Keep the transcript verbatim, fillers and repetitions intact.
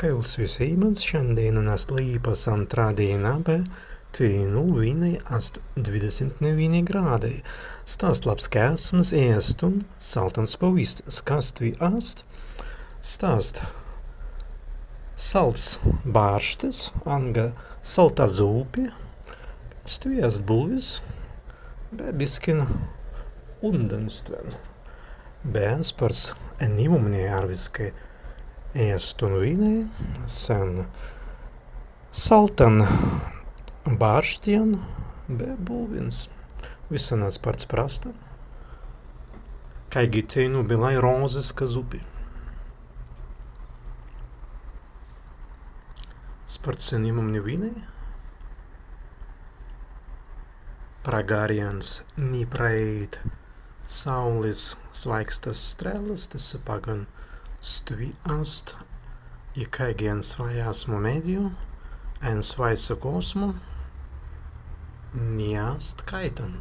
Kaīls wisēimans, šandēinan ast līpas āntra dēina, be teinū wīnai ast dwidesimts newīnei grādai. Sta ast labs kēsms ēstun saltans pawīstins, kas stwi ast. Sta ast salts bārštis, anga salta zuppi, stwi ast bulwis, be biskin undans stwen. Be spārts enimumni arwiskai ēstun wīnai sen saltan bārštjan be bulwins. Wissan ast spārts prastan. Kāigi teinū bilāi rōziska zuppi. Spārts enimumni wīnai. Pra garrins ni praēit saūlis swāikstas strēlas, stesse paggan stwi ast, ikāigi en swajjasmu meddju, en swāise kōsmu, ni ast kāitan.